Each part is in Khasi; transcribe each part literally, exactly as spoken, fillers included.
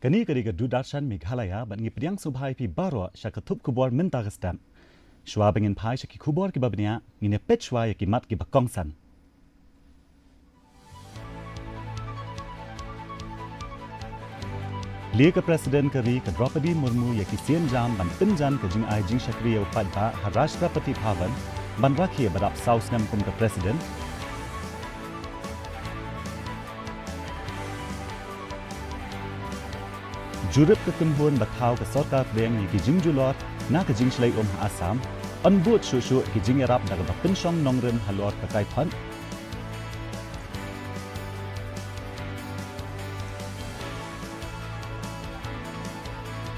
Kane ka dei ka Doordarshan Meghalaya bad ngi pdiang sngewbha ïa phi baroh sha ka thup khubor mynta ka step. Shuwa ba ngin phai sha ki khubor kiba bniah, ngin ïa peit shuwa ïa ki mat kiba kongsan. Lieh ka President ka ri ka Droupadi Murmu ïa ki sienjam ban pynjan ka jingai jingshakri ïa u paidbah ha Rashtrapati Bhavan ban rakhe ba dap saw snem kum ka President. Jurip ka kynhun ba thaw ka sorkar pdeng ïa ki jingjulor na ka jingshlei um ha Assam, yn bud shuh shuh ki jingïarap da kaba pynshong nongrim halor ka kaiphod.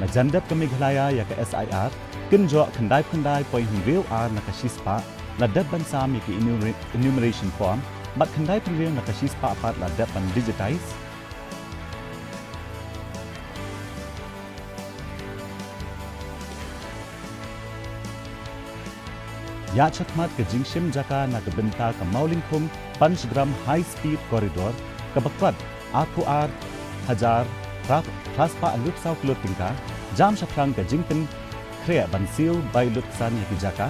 La jan dep ka Meghalaya ïa ka S I R, kynjoh khyndai phew khyndai point hynriew ar na ka shispah la dep ban sam ïa ki enumera-, enumeration form, bad khyndai phew hynriew na ka shispah pat la dep ban digitize. Ïa shakhmat ka jingshim jaka na ka bynta ka Mawlyngkhung Panchgram High Speed Corridor, kaba kot arphew ar hajar phra spah hynriewphew saw klur tyngka, jam shaphrang ka jingpynkhreh ban siew bai lut ksan ïa ki jaka.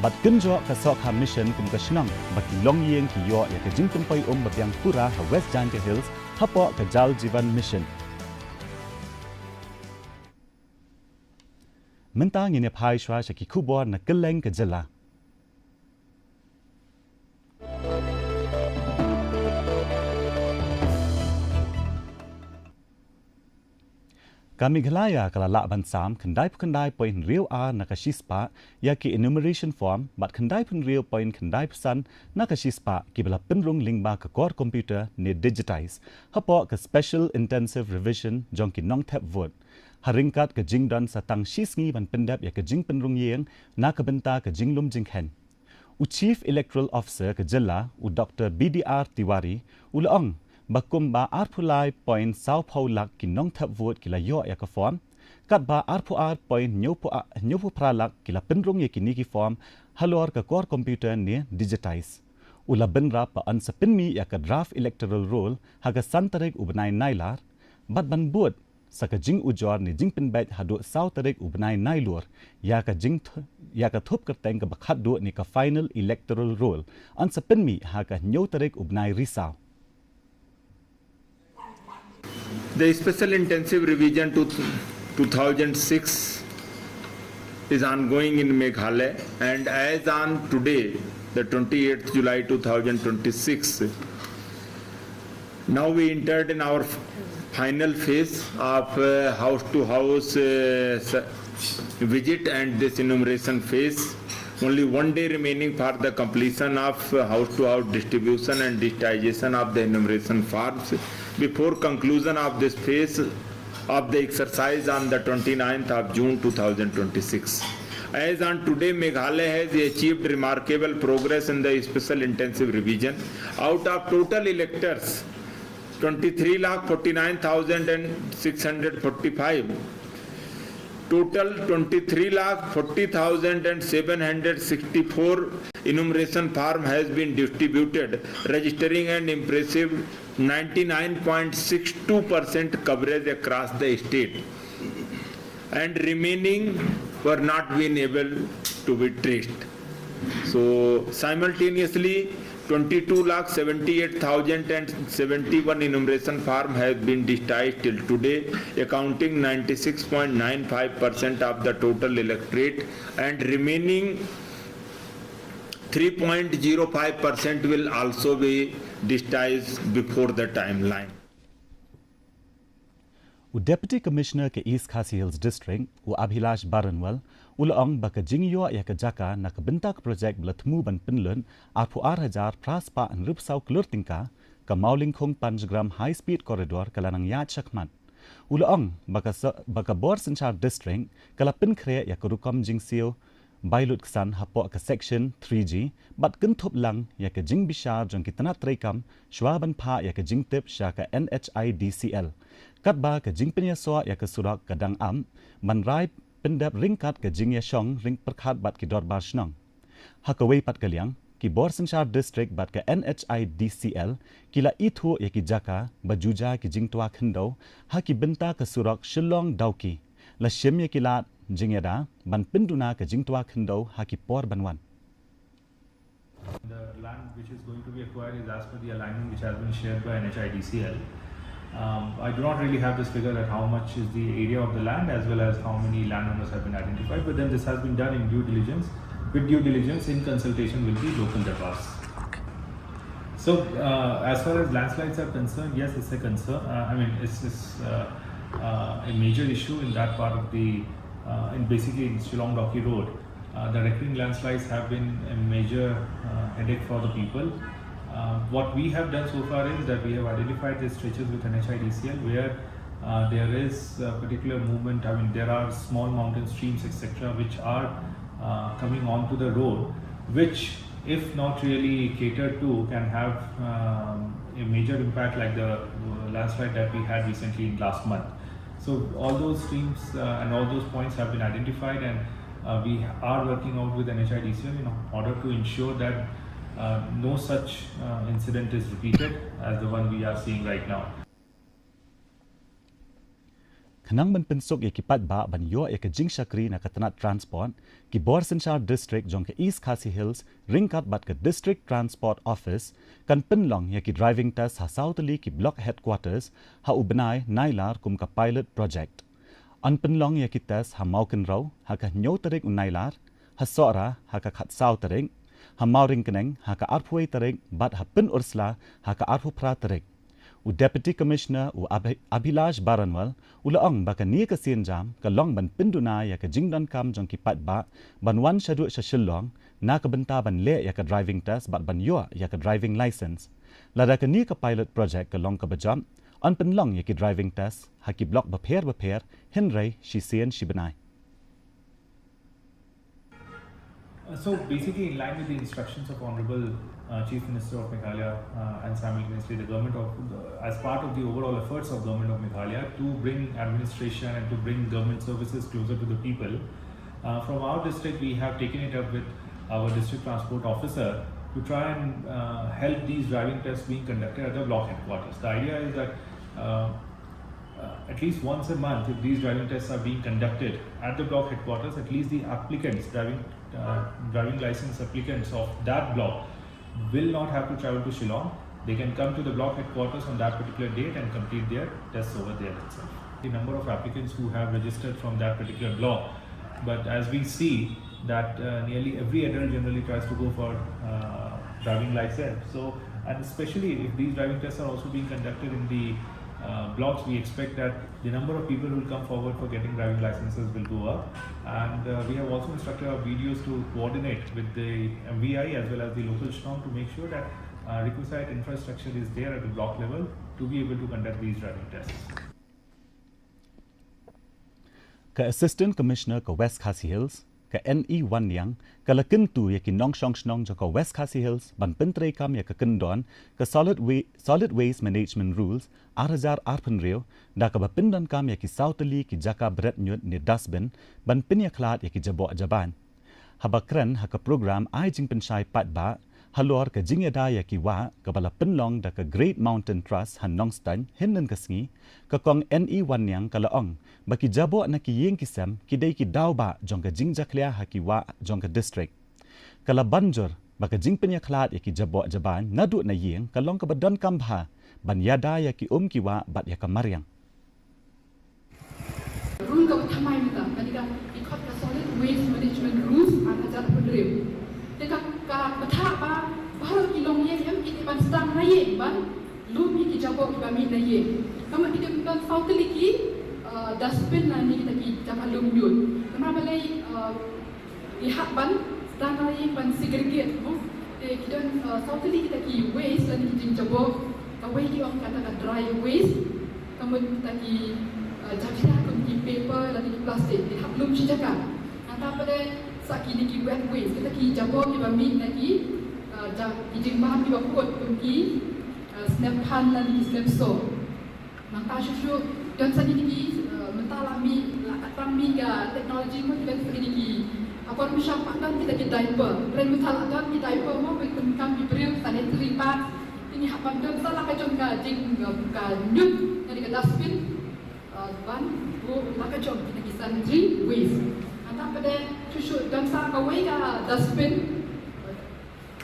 Bad kynjoh ka Sokha Mission kum ka shnong ba ki longïing ki ïoh ïa ka jingpynpoi um ba biang pura ha West Jaintia Hills hapoh ka Jal Jeevan Mission. Mynta ngin ïa phai shuwa sha ki khubor na kylleng ka jylla. Ka Meghalaya ka la lah ban sam khyndai phew khyndai point hynriew ar na ka shispah ïa ki enumeration form, bad khyndai phew hynriew point khyndai phew san na ka shispah kiba la pynrung lyngba ka kor computer ne digitize, hapoh ka Special Intensive Revision jong ki nongthep vote, ha ryngkat ka jingdon sa tang shi sngi ban pyndep ïa ka jingpynrung ïing na ka bynta ka jinglum jingkheiñ. U Chief Electoral Officer ka jylla, u Doctor B D R Tiwari, u la ong ba kumba arphew lai point saw phew lak ki nongthep vote ki la ïoh ïa ka form, katba arphew ar point hynñiew phew a-, hynñiew phew phra lak ki la pynrung ïa kine ki form halor ka kor computer ne digitize. U la bynrap ba yn sa pynmih ïa ka draft electoral roll ha ka san tarik u bnai Nailar, bad ban bud sa ka jingujor ne jingpynbeit haduh saw tarik u bnai Nailur ïa ka jingth-, ïa ka thup kyrteng kaba khatduh ne ka final electoral roll, yn sa pynmih ha ka hynñiew tarik u bnai Risaw. The special intensive revision to two thousand six is ongoing in Meghalaya, and as on today, the twenty-eighth July two thousand twenty-six, now we entered in our f-, final phase of, uh, house-to-house, uh, s-, visit and this enumeration phase. Only one day remaining for the completion of, uh, house-to-house distribution and digitization of the enumeration forms before conclusion of this phase of the exercise on the twenty-ninth of June two thousand twenty-six. As on today, Meghalaya has achieved remarkable progress in the special intensive revision. Out of total electors, twenty-three lakh forty-nine thousand and six hundred forty-five, total twenty-three lakh forty thousand and seven hundred sixty-four enumeration form has been distributed, registering an impressive ninety-nine point six two percent coverage across the state, and remaining were not been able to be traced. So, simultaneously, twenty-two lakh seventy-eight thousand and seventy-one enumeration form have been digitized till today, accounting ninety-six point nine five percent of the total electorate, and remaining three point zero five percent will also be digitized before the timeline. U Deputy Commissioner ka East Khasi Hills District, u Abhilash Baranwal, u la ong ba ka jingïoh ïa ka jaka na ka bynta ka project ba la thmu ban pynlut arphew ar hajar phra spah hynriewphew saw klur tyngka, ka Mawlyngkhung Panchgram High Speed Corridor, ka la nang ïaid shakhmat. U la ong ba ka sa-, ba ka bor synshar district ka la pynkhreh ïa ka rukom jingsiew bai lut ksan hapoh ka Section three G, bad kynthup lang ïa ka jingbishar jong ki tnat treikam shuwa ban phah ïa ka jingtip sha ka N H I D C L. Katba ka jingpynïasoh ïa ka surok ka dang ap, ban rai pyndep ryngkat ka jingïashong ryngkat pyrkhat bad ki dorbar shnong. Ha kawei pat ka liang, ki bor synshar district bad ka N H I D C L ki la ithuh ïa ki jaka ba ju jia ki jingtwa khyndew ha ki bynta ka surok Shillong Dawki. La shim ïa ki lad jingïada ban pynduna ka jingtwa khyndew ha ki por ban wan. The land which is going to be acquired is as per the alignment which has been shared by N H I D C L. Um, I do not really have this figure at how much is the area of the land as well as how many landowners have been identified, but then this has been done in due diligence, with due diligence in consultation with the local darbars. So, uh, as far as landslides are concerned, yes, it's a concern. Uh, I mean, it's, it's uh, uh, a major issue in that part of the, uh, in basically in Shillong Dawki Road. Uh, the recurring landslides have been a major uh, headache for the people. Uh, what we have done so far is that we have identified the stretches with N H I D C L where uh, there is a particular movement. I mean, there are small mountain streams, et cetera, which are uh, coming onto the road, which, if not really catered to, can have um, a major impact, like the uh, landslide that we had recently in last month. So all those streams uh, and all those points have been identified, and uh, we are working out with N H I D C L in order to ensure that uh, no such uh, incident is repeated as the one we are seeing right now. Khnang ban pynsuk ïa ki paidbah ban ïoh ïa ka jingshakri na ka tnat transport, ki bor synshar district jong ka East Khasi Hills ryngkat bad ka District Transport Office kan pynlong ïa ki driving test ha saw tylli ki block headquarters ha u bnai Nailar kum ka pilot project. Yn pynlong ïa ki test ha Mawkynrew ha ka hynñiew tarik u Nailar, ha Sohra ha ka khatsaw tarik, ha Mawryngkneng ha ka arphew wei tarik bad ha Pynursla ha ka arphew phra tarik. U Deputy Commissioner u Abhi- Abhilash Baranwal u la ong ba kane ka sienjam ka long ban pynduna ïa ka jingdonkam jong ki paidbah ban wan shaduh sha Shillong na ka bynta ban leh ïa ka driving test bad ban ïoh ïa ka driving license. Lada kane ka pilot project ka long kaba jop, yn pynlong ïa ki driving test ha ki block bapher bapher, hynrei shisien shi bnai. Uh, so basically, in line with the instructions of Honorable uh, Chief Minister of Meghalaya uh, and simultaneously the government of, the, as part of the overall efforts of government of Meghalaya to bring administration and to bring government services closer to the people, uh, from our district we have taken it up with our district transport officer to try and uh, help these driving tests being conducted at the block headquarters. The idea is that uh, uh, at least once a month, if these driving tests are being conducted at the block headquarters, at least the applicants, driving uh, driving license applicants of that block, will not have to travel to Shillong. They can come to the block headquarters on that particular date and complete their tests over there itself. The number of applicants who have registered from that particular block, but as we see that uh, nearly every adult generally tries to go for uh, driving license. So, and especially if these driving tests are also being conducted in the uh, blocks, we expect that the number of people who will come forward for getting driving licenses will go up. And uh, we have also instructed our B D Os to coordinate with the M V I as well as the local shnong to make sure that uh, requisite infrastructure is there at the block level to be able to conduct these driving tests. Ka Assistant Commissioner ka West Khasi Hills, ka N E Wanniang, ka la kyntu ïa ki nongshong shnong jong ka West Khasi Hills ban pyntreikam ïa ka kyndon ka Solid, Wa- Solid Waste Management Rules ar hajar arphew hynriew, da kaba pyndonkam ïa ki saw tylli ki jaka bret ñiut ne dustbin ban pynïakhlad ïa ki jaboh jaban. Haba kren ha ka program ai jingpynshai paidbah halor ka jingïada ïa ki wah kaba la pynlong da ka Great Mountain Trust ha Nongstoiñ hynnin ka sngi, ka Kong N E Wanniang ka la ong ba ki jaboh na ki ïing ki sem ki dei ki daw bah jong ka jingjakhlia ha ki wah jong ka district. Ka la ban jur ba ka jingpynïakhlad ïa ki jaboh jaban naduh na ïing ka long kaba donkam bha ban ïada ïa ki um ki wah bad ïa ka mariang. Rule kaba thymmai mynta, kane ka, i khot ka Solid Waste Management Rules ar hajar arphew hynriew. Te ka, ka bthah ba baroh ki longïing em ki dei ban sdang na ïing ban lum ïa ki jaboh kiba mih na ïing. Ka mut ki dei ban saw tylli ki uh, dustbin lane kita ki jaka lum ñiut. Namar balei uh, i hap ban sdang na ïing ban segregate mo. Te ki don uh, saw tylli kita ki waste lane ki jingjaboh. Kawei ki ong kata ka dry waste. Ka mut kita ki uh, jaka kum ki paper lane ki plastic. I hap lum shi jaka. Nangta pat de sa kine ki wet waste. Kita ki jaboh kiba mih na ki uh, ja- ki jingbam kiba kut kum ki uh, snep phan lane ki snep so. Nangta shuh shuh don sa kine ki uh, mynta la mih la katba mih ka technology mo, don sa kine ki Haba mynshwa pat don kita ki diaper, hynrei mynta la don ki diaper mo, ba pyndonkam ki briew, sanitary pads. Te ngi hap ban don sa la ka jong ka jing, ka, ka ñiut, kane ka dustbin, uh, ban buh la ka jong kita ki sanitary waste. Nangta pat de shuh shuh don sa kawei ka dustbin,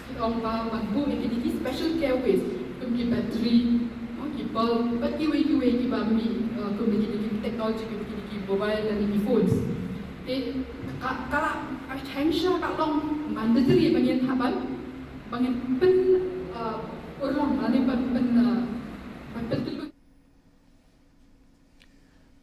ki ong ba ban buh ïa kine ki special care waste, kum ki battery, uh, ki bulb, bad kiwei kiwei kiba mih, uh, kum kine ki technology, kum kine ki mobile lane ki phones. Te ka, ka la, ka hynrei ka long mandatory ba ngin hap ban, ba ngin pyn, uh, urlong lane ban pyn, uh, ban pyntyllun.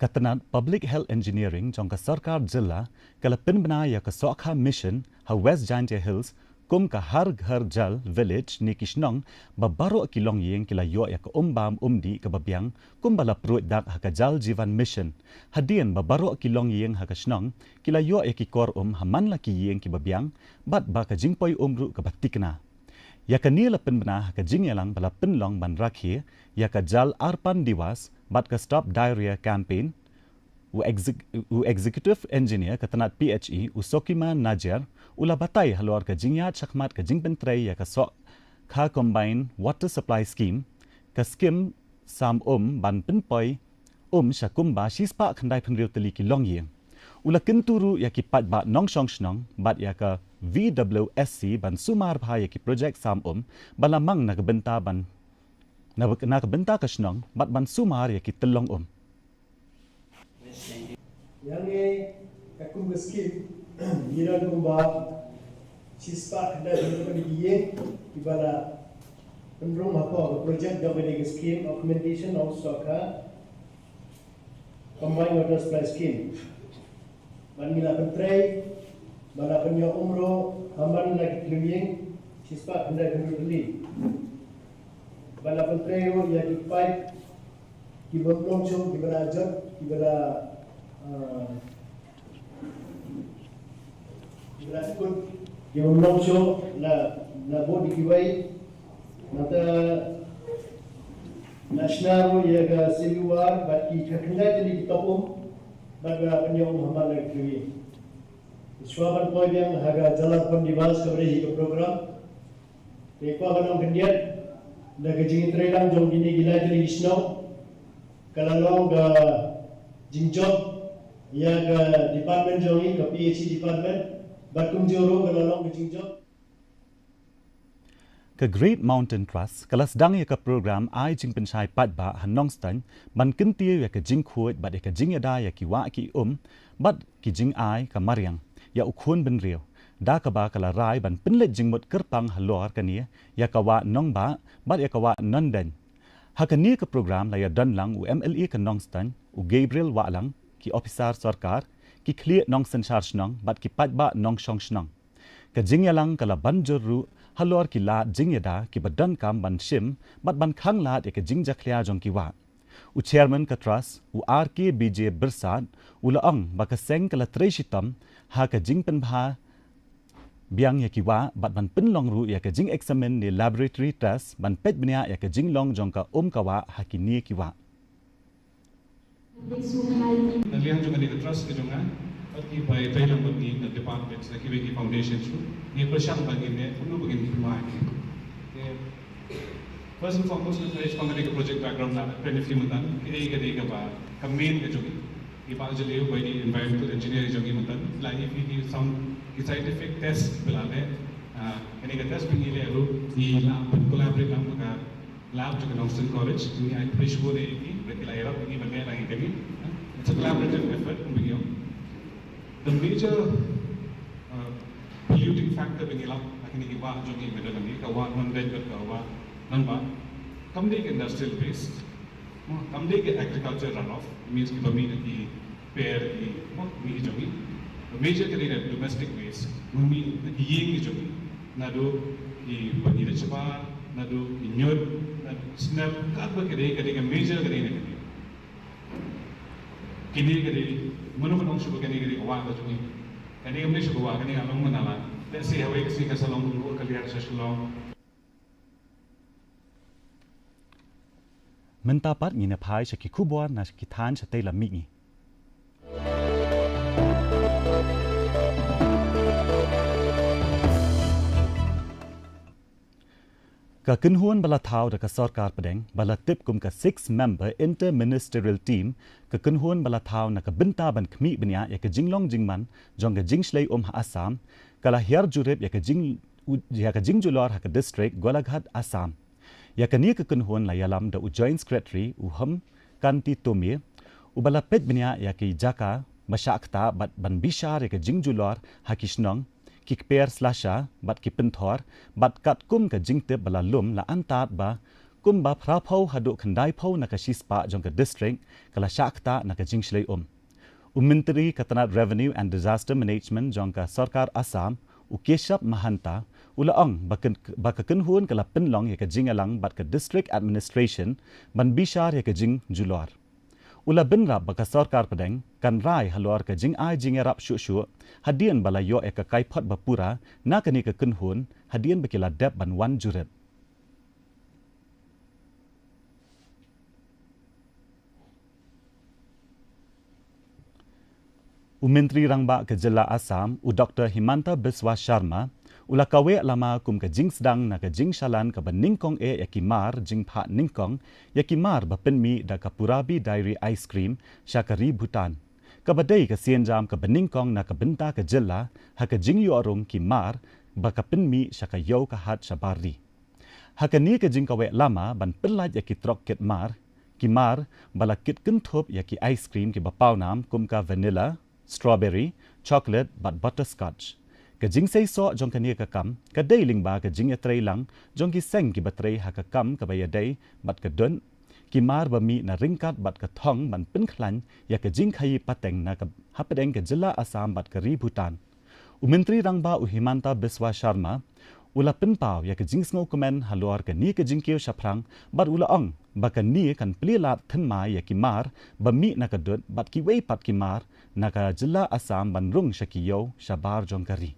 Ka tnat Public Health Engineering jong ka sorkar jylla ka la pynbna ïa ka Swachhata Mission ha West Jaintia Hills kum ka Har Ghar Jal Village ne ki shnong ba baroh ki longïing ki la ïoh ïa ka um bam um dih kaba biang kumba la pruid dak ha ka Jal Jeevan Mission. Hadien ba baroh ki longïing ha ka shnong ki la ïoh ïa ki kor um ha man la ki ïing kiba biang bad ba ka jingpoi um ruh kaba thikna. Ïa kane la pynbna ha ka jingïalang ba la pynlong ban rakhe ïa ka Jal Arpan Diwas bad ka Stop Diarrhoea Campaign. U exec-, u executive engineer ka tnat P H E, u Sokima Najiar, u la batai halor ka jingïaid shakhmat ka jingpyntrei ïa ka Swachhata Combined Water Supply Scheme, ka skim sam um ban pynpoi um sha kumba shispah khyndai phew hynriew tylli ki longïing. U la kyntu ruh ïa ki paidbah nongshong shnong bad ïa ka V W S C ban sumar bha ïa ki projek sam um ba la mang na ka bynta ban, na, na ka bynta ka shnong bad ban sumar ïa ki tyllong um. Ïa ngi, ka kum ka skim, ngi don kumba shispah khyndai phew hynriew tylli ki ïing kiba la pynrung hapoh ka projek jong kane ka skim, augmentation of Swachhata Combined Water Supply Scheme. Bad ngi la pyntrei, bad la pynïoh um ruh ha man la ki tylli ki ïing, shispah khyndai phew hynriew tylli. Bad la pyntrei ruh ïa ki paip, kiba ym long shuh, kiba la jot, kiba la, ah, kiba la kut, kiba ym long shuh, la, la bud ïa kiwei. Nangta la shna ruh ïa ka sewer bad ki khyndai tylli ki top um, bad la pynïoh um ha man la ki ïing. Shuwa ban poi biang ha ka Jal Arpan Diwas kaba dei hi ka program. Te kwah ban ong khyndiat, da ka jingïatreilang jong kine ki lai tylli ki shnong, ka la long ka jingjop ïa ka department jong ngi, ka P H E department, bad kumjuh ruh ka la long ka jingjop. Ka Great Mountain Trust ka la sdang ïa ka program ai jingpynshai paidbah ha Nongstoiñ ban kyntiew ïa ka jingkhuid bad ïa ka jingïada ïa ki wah ki um bad ki jingai ka mariang ïa u khun bynriew, da kaba ka la rai ban pynleit jingmut kyrpang halor kane ïa ka wah Nongbah bad ïa ka wah Nongdeiñ. Ha kane ka program la ïadon lang u M L A ka Nongstoiñ, u Gabriel Wahlang, ki ophisar sorkar, ki khlieh nongsynshar shnong bad ki paidbah nongshong shnong. Ka jingïalang ka la ban jur ruh halor ki lad jingïada kiba donkam ban shim bad ban khanglad ïa ka jingjakhlia jong ki wah. U chairman ka trust, u R K B J Byrsat, u la ong ba ka seng ka la trei shitom ha ka jingpynbha biang ïa ki wah bad ban pynlong ruh ïa ka jingexamine ne laboratory test ban peit bniah ïa ka jinglong jong ka um ka wah ha kine ki wah. Na liang jong kane ka trust ka jong nga, bad kiba ïatreilang bad ngi na department, na kiwei ki foundation ruh, ngi pyrshang ba ngin leh kumno ba ngin pynbha ïa ki. Te, first and foremost, nga kynmaw kane ka project background la kren ïa phi mynta, kaei kaei kaba ka main ka jong ngi. I Bah Jylliew ba i environmental engineer jong ngi mynta, la i phi ki sound, ki scientific test ba la leh, ah, kane ka test ba ngi leh ruh, ngi la pyn collaborate lang bad ka lab jong ka Nongstoiñ College, ngi ai pyrshah ïa ki, ba ki la ïarap ïa ngi ban leh lang ïa kane. It's a collaborative effort, kumba ngi ong. The major, uh, polluting factor ba ngi lap ha kine ki wah jong ngi mynta ka dei ka wah Nongdeiñ bad ka wah Nongbah. Kam dei ka industrial waste, mo, kam dei ka agriculture runoff, means kiba mih na ki per, ki, mo, mih jong ngi. Ka major ka dei ka domestic waste, ma mih na ki ïing ki jong ngi. Naduh kiba ngi leit shabar, naduh ki ñiut, naduh ki snep, katba ka dei, ka dei ka major ka dei na kane. Kine ka dei, mano ban ong shuh ba kane ka dei ka wah ka jong ngi. Kane kam dei shuh ka wah, kane ka long ma nala. Let's say hawei ka sngi ka sa long ruh ka liar sha Shillong. Mynta pat ngin ïa phai sha ki khubor na ki thaiñ shatei lam mihngi. Ka kynhun ba la thaw da ka sorkar pdeng, ba la tip kum ka Six Member Inter-Ministerial Team, ka kynhun ba la thaw na ka bynta ban khmih bniah ïa ka jinglong jingman jong ka jingshlei um ha Assam, ka la hiar jurip ïa ka jing, ïa ka jingjulor ha ka district Golaghat, Assam. Ïa kane ka kynhun la ïalam da u Joint Secretary, u Hemkanti Tomie, uba la peit bniah ïa ki jaka ba shah ktah bad ban bishar ïa ka jingjulor ha ki shnong, ki kper slasha bad ki pynthor, bad katkum ka jingtip ba la lum, la antad ba kumba phra phew haduh khyndai phew na ka shispah jong ka district ka la shah ktah na ka jingshlei um. U Myntri ka tnat Revenue and Disaster Management jong ka sorkar Assam, u Keshab Mahanta, u la ong ba kyn-, ba ka kynhun ka la pynlong ïa ka jingïalang bad ka District Administration ban bishar ïa ka jingjulor. U la bynrap ba ka sorkar pdeng kan rai halor ka jingai jingïarap shuh shuh, hadien ba la ïoh ïa ka kaiphod ba pura na kane ka kynhun, hadien ba ki la dep ban wan jurip. U Myntri Rangbah ka jylla Assam, u Doctor Himanta Biswa Sharma, u la kaweh lama kum ka jingsdang na ka jingshalan kaba nyngkong eh ïa ki mar jingphah nyngkong ïa ki mar ba pynmih da ka Purabi Dairy Ice Cream sha ka ri Bhutan, kaba dei ka sienjam kaba nyngkong na ka bynta ka jylla ha ka jingïoh rung ki mar ba ka pynmih sha ka ïew ka hat shabar ri. Ha kane ka jingkaweh lama ban pynlait ïa ki trok kit mar, ki mar ba la kit kynthup ïa ki ice cream kiba pawnam kum ka vanilla, strawberry, chocolate bad butterscotch. Ka jingseisoh jong kane ka kam ka dei lyngba ka jingïatreilang jong ki seng kiba trei ha ka kam kaba ïadei bad ka dud, ki mar ba mih na ryngkat bad ka thong ban pynkhlaiñ ïa ka jingkhaïi pateng na ka hapdeng ka jylla Assam bad ka ri Bhutan. U Myntri Rangbah u Himanta Biswa Sharma u la pynpaw ïa ka jingsngewkmen halor kane ka jingkiew shaphrang, bad u la ong ba kane kan plie lad thymmai ïa ki mar ba mih na ka dud bad kiwei pat ki mar na ka jylla Assam ban rung sha ki ïew shabar jong ka ri.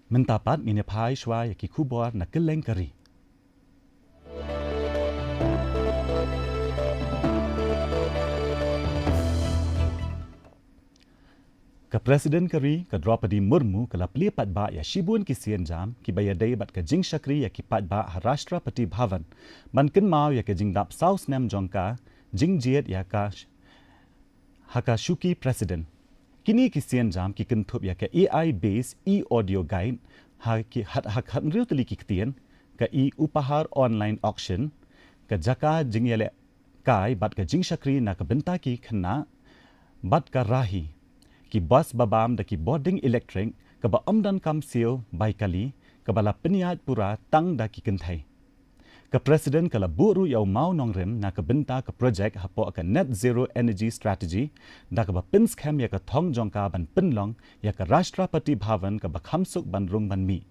Mynta pat ngin ïa phai shuwa ïa ki khubor na kylleng ka ri. Ka President ka ri, ka Droupadi Murmu, ka la plie paidbah ïa shibun ki sienjam kiba ïadei bad ka jingshakri ïa ki paidbah ha Rashtrapati Bhavan ban kynmaw ïa ka jingdap saw snem jong ka jingjied ïa ka sh-, ha ka shuki President. Kine ki sienjam ki kynthup ïa ka A I based e-audio guide ha ki hat, ha khathynriew tylli ki ktien, ka e-Upahar online auction, ka jaka jingïalehkai bad ka jingshakri na ka bynta ki khynnah, bad ka Rahi, ki bus ba bam da ki bording electric kaba ym donkam siew bai kali, kaba la pynïaid pura tang da ki kynthei. Ka President ka la buh ruh ïa u mawnongrim na ka bynta ka project hapoh ka Net Zero Energy Strategy, da kaba pynskhem ïa ka thong jong ka ban pynlong ïa ka Rashtrapati Bhavan kaba kham suk ban rung ban mih,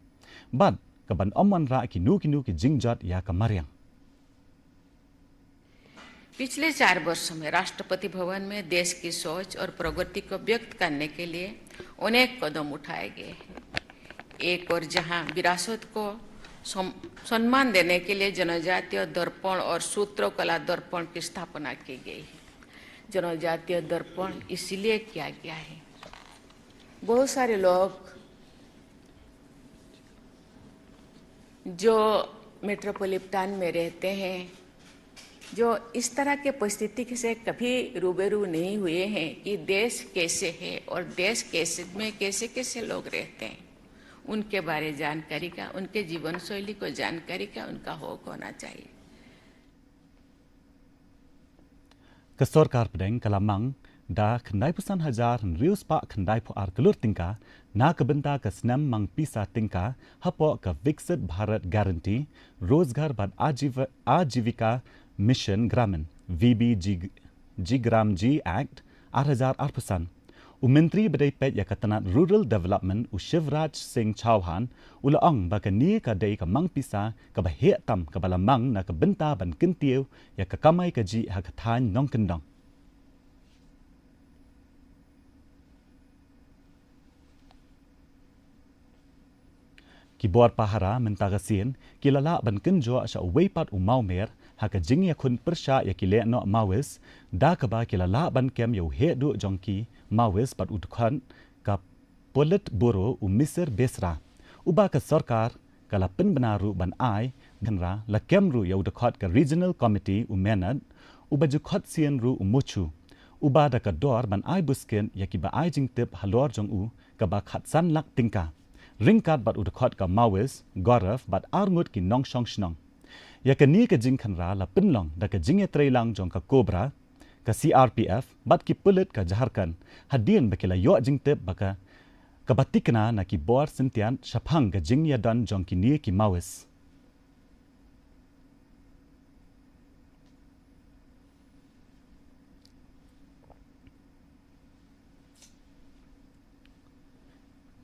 bad kaban ym wanrah kino kino ki jingjot ïa ka mariang. पिछले चार वर्षों में राष्ट्रपति भवन में देश की सोच और प्रगति को व्यक्त करने के लिए अनेक कदम उठाए गए हैं। एक ओर जहां विरासत को सम-, सम्मान देने के लिए जनजातीय दर्पण और सूत्रकला दर्पण की स्थापना की गई है। जनजातीय दर्पण इसीलिए किया गया है, बहुत सारे लोग जो मेट्रोपॉलिटन में रहते हैं, जो इस तरह के परिस्थिति से कभी रूबरू नहीं हुए हैं कि देश कैसे है और देश कैसे में कैसे कैसे लोग रहते हैं, उनके बारे जानकारी का, उनके जीवन शैली को जानकारी का उनका हक होना चाहिए। Ka sorkar pdeng ka la mang da khyndai phew san hajar hynriew spah khyndai phew ar klur tyngka na ka bynta ka snem mang pisa tyngka hapoh ka Viksit Bharat Guarantee, Rozgar bad Ajiv-, Ajivika Mission Gramin, V B G, G Gram G Act ar hajar arphew san. U Myntri ba dei peit ïa ka tnat Rural Development, u Shivraj Singh Chauhan, u la ong ba kane ka dei ka mang pisa kaba heh tam kaba la mang na ka bynta ban kyntiew ïa ka kamai kajih ha ka thaiñ nongkyndong. Ki bor pahara mynta ka sien ki la lah ban kynjoh sha uwei pat u Mawmer ha ka jingïakhun pyrshah ïa ki lehnoh Maoist, da kaba ki la lah ban kem ïa u heh duh jong ki Maoist bad u dkhot ka Politburo u Mister Besra, uba ka sorkar ka la pynbna ruh ban ai khynra, la kem ruh ïa u dkhot ka Regional Committee u Menat, uba ju khot sien ruh u Muchu, uba da ka dor ban ai buskit ïa kiba ai jingtip halor jong u kaba khatsan lak tyngka, ryngkat bad u dkhot ka Maoist Gaurav bad arngut ki nongshong shnong. Ïa kane ka jingkhynra la pynlong da ka jingïatreilang jong ka Cobra, ka C R P F bad ki pulit ka Jharkhand, hadien ba ki la ïoh jingtip ba ka, kaba tikna na ki bor syntiat shaphang ka jingïadon jong kine ki Maoist.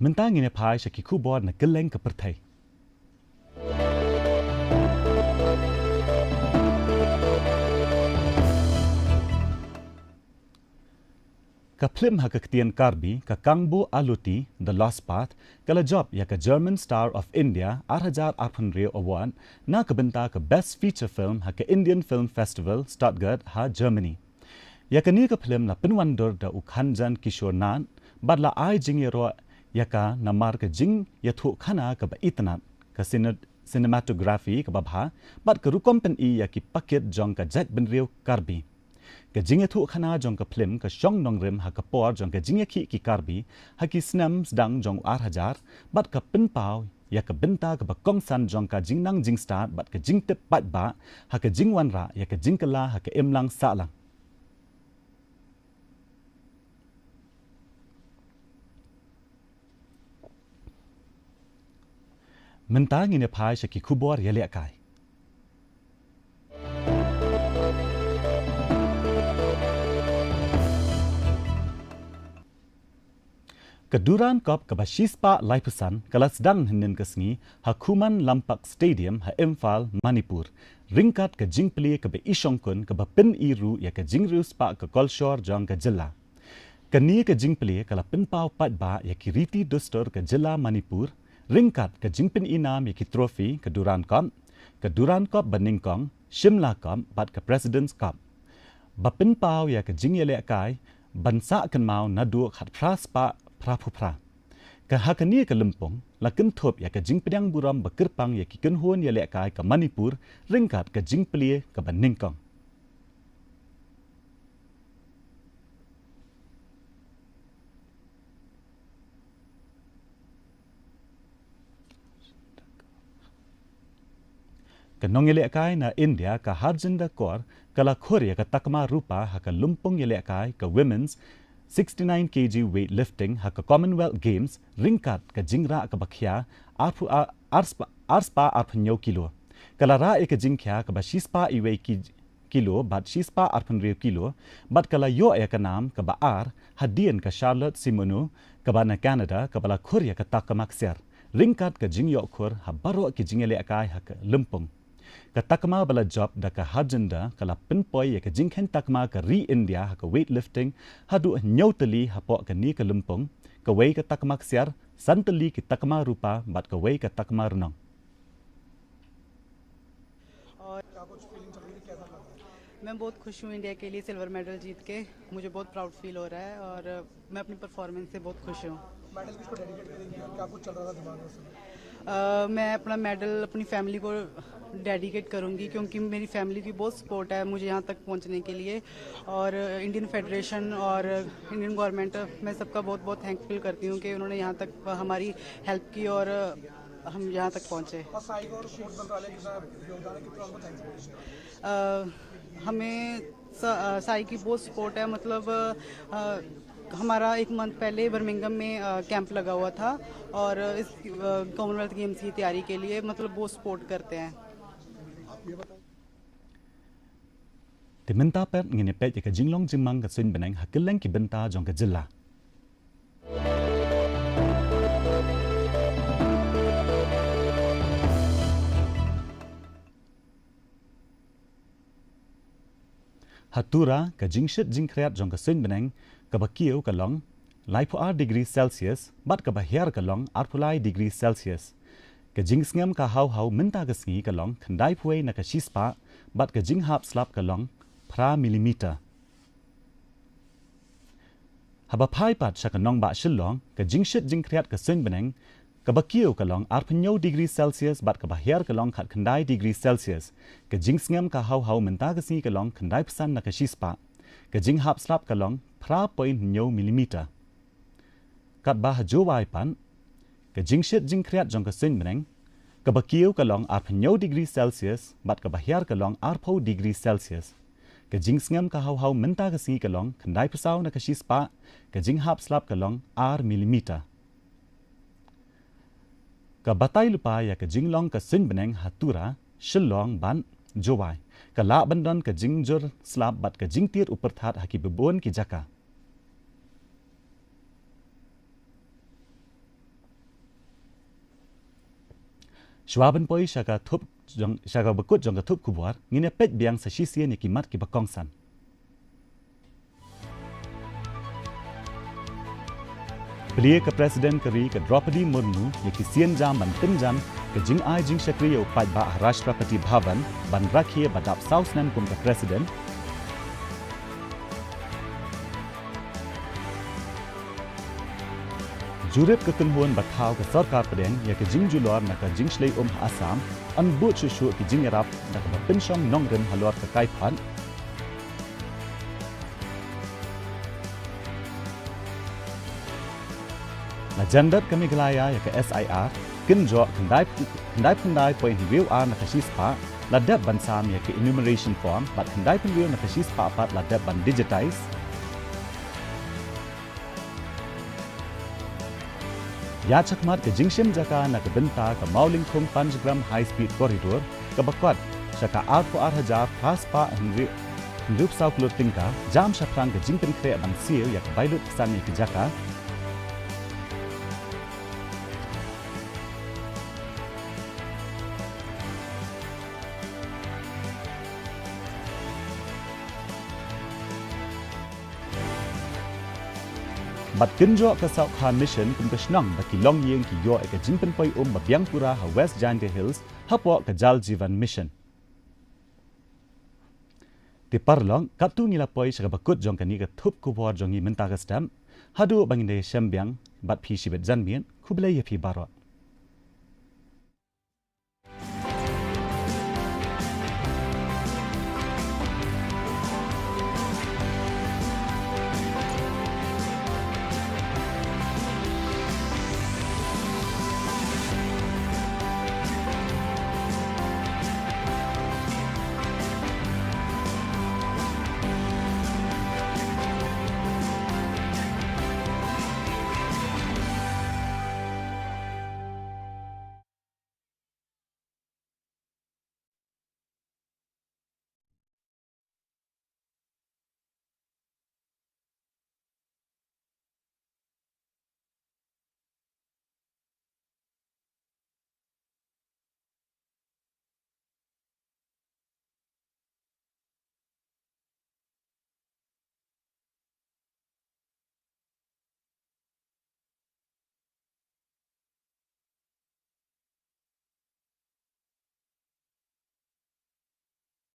Mynta ngin ïa phai sha ki khubor na kylleng ka pyrthei. Ka phlim ha ka ktien Karbi, ka Kangbo Aluti, The Lost Path, ka la jop ïa ka German Star of India ar hajar arphew hynriew Award na ka bynta ka Best Feature Film ha ka Indian Film Festival, Stuttgart, ha Germany. Ïa kane ka phlim la pynwandur da u Kanchan Kishore Nath, bad la ai jingïaroh ïa ka namar ka jingïathuhkhana kaba itynnad, ka cine-, cinematography kaba bha, bad ka rukom pyni ïa ki pakit jong ka jaitbynriew Karbi. Ka jingïathuhkhana jong ka phlim ka shong nongrim ha ka por jong ka jingïakhih ki Karbi ha ki snem sdang jong u ar hajar, bad ka pynpaw ïa ka bynta kaba kongsan jong ka jingnang jingstad bad ka jingtip paidbah ha ka jingwanrah ïa ka jingkylla ha ka imlang sahlang. Mynta ngin ïa phai sha ki khubor ïalehkai. Ka Durand Cup kaba shispah laiphew san ka la sdang hynnin ka sngi ha Khuman Lampak Stadium ha Imphal, Manipur, ryngkat ka jingplie kaba i shongkun kaba pyni ruh ïa ka jingriewspah ka kolshor jong ka jylla. Kane ka jingplie ka la pynpaw paidbah ïa ki riti dustur ka jylla Manipur, ryngkat ka jingpyni nam ïa ki trophy ka Durand Cup, ka Durand Cup banyngkong, Shimla Cup bad ka President's Cup. Ba pynpaw ïa ka jingïalehkai ban sah kynmaw naduh khatphra spah phraphew phra. Ka ha kane ka lympung la kynthup ïa ka jingpdiang burom ba kyrpang ïa ki kynhun ïalehkai ka Manipur ryngkat ka jingplie kaba nyngkong. Ka nongïalehkai na India ka Harjinder Kaur ka la khur ïa ka takma rupa ha ka lympung ïalehkai ka Women's sixty-nine K G weightlifting ha ka Commonwealth Games ryngkat ka jingrah kaba khia arphew, ar, arspah, arspah arphew hynñiew kilo. Ka la rah ïa ka jingkhia kaba shispah iwei ki kilo bad shispah arphew hynriew kilo, bad ka la ïoh ïa ka nam kaba ar hadien ka Charlotte Simoneau kaba na Canada kaba la khur ïa ka takma ksiar, ryngkat ka jingïoh khur ha baroh ki jingïalehkai ha ka lympung. Ka takma ba la jop da ka Harjinder ka la pynpoi ïa ka jingkheiñ takma ka ri India ha ka weightlifting haduh hynñiew tylli hapoh kane ka lympung, kawei ka takma ksiar, san tylli ki takma rupa bad kawei ka takma rnong. और मैं बहुत खुश हूँ इंडिया के लिए सिल्वर मेडल जीत के। मुझे बहुत प्राउड फील हो रहा है और मैं अपनी परफॉर्मेंस से बहुत खुश हूँ। मेडल किसको डेडिकेट करेंगी और क्या कुछ चल रहा था दिमाग में उस समय? अ, मैं अपना मेडल अपनी फैमिली को डेडिकेट करूँगी, क्योंकि मेरी फैमिली की बहुत सपोर्ट है मुझे यहाँ तक पहुँचने के लिए। और इंडियन फेडरेशन और इंडियन गवर्नमेंट, मैं सबका बहुत बहुत थैंकफुल करती हूँ कि उन्होंने यहाँ तक हमारी हेल्प की और हम यहाँ तक पहुँचे। और साई को और स्पोर्ट्स मंत्रालय कितना योगदान है, कितना उनको थैंक्स बोलेंगे? अ, हमें स-, अ, साई की बहुत सपोर्ट है, मतलब, अ, हमारा एक मंथ पहले बर्मिंघम में, अ, कैंप लगा हुआ था और इस, अ, कॉमनवेल्थ गेम्स की तैयारी के लिए, मतलब, बहुत सपोर्ट करते हैं। Te mynta pat ngin ïa peit ïa ka jinglong jingmang ka suiñ bneng ha kylleng ki bynta jong ka jylla. Ha Tura, ka jingshit jingkhriat jong ka suiñ bneng kaba kiew ka long laiphew ar degree Celsius bad kaba hiar ka long arphew lai degree Celsius. Ka jingsngem ka haw haw mynta ka sngi ka long khyndai phew na ka shispah, bad ka jinghap slap ka long phra millimeter. Haba phai pat sha ka nongbah Shillong, ka jingshit jingkhriat ka suiñ bneng, kaba kiew ka long arphew hynñiew degree Celsius bad kaba hiar ka long khatkhyndai degree Celsius. Ka jingsngem ka haw haw mynta ka sngi ka long khyndai phew san na ka shispah. Ka jinghap slap ka long phra point hynñiew millimeter. Katba ha Jowai pat, ka jingshit jingkhriat jong ka suiñ bneng, kaba kiew ka long arphew hynñiew degree Celsius bad kaba hiar ka long arphew degree Celsius. Ka jingsngem ka haw haw mynta ka sngi ka long khyndai phew saw na ka shispah, ka jinghap slap ka long ar millimeter. Ka batai lypa ïa ka jinglong ka suiñ bneng ha Tura, Shillong bad Jowai, ka lah ban don ka jingjur slap bad ka jingtied u pyrthat ha kiba bun ki jaka. Shuwa ban poi sha ka thup jong, sha kaba kut jong ka thup khubor, ngin ïa peit biang sa shisien ïa ki mat kiba kongsan. Plie ka President ka ri ka Droupadi Murmu ïa ki sienjam ban pynjan ka jingai jingshakri ïa u paidbah ha Rashtrapati Bhavan ban rakhe ba dap saw snem kum ka President. Jurip ka kynhun ba thaw ka sorkar pdeng ïa ka jingjulor na ka jingshlei um ha Assam, yn bud shuh shuh ki jingïarap da kaba pynshong nongrim halor ka kaiphad. La jan dep ka Meghalaya ïa ka S I R, kynjoh khyndai, khyndai phew khyndai point hynriew ar na ka shispah, la dep ban sam ïa ka enumeration form, bad khyndai phew hynriew na ka shispah pat la dep ban digitize. Ïa shakhmat ka jingshim jaka na ka bynta ka Mawlyngkhung Panchgram High Speed Corridor, kaba kot sha ka arphew ar hajar phra spah hynriew, hynriew phew saw klur tyngka, jam shaphrang ka jingpynkhreh ban siew ïa ka bai lut ksan ïa ki jaka. Bad kynjoh ka Sowkha Mission kum ka shnong ba ki longïing ki ïoh ïa ka jingpynpoi um ba biang pura ha West Jaintia Hills hapoh ka Jal Jeevan Mission. Te paralok, katto ngi la poi sha kaba kut jong kane ka thup khubor jong ngi mynta ka step. Haduh ba ngin da ïashem biang bad phi shibit janmiet, khublei ïa phi baroh.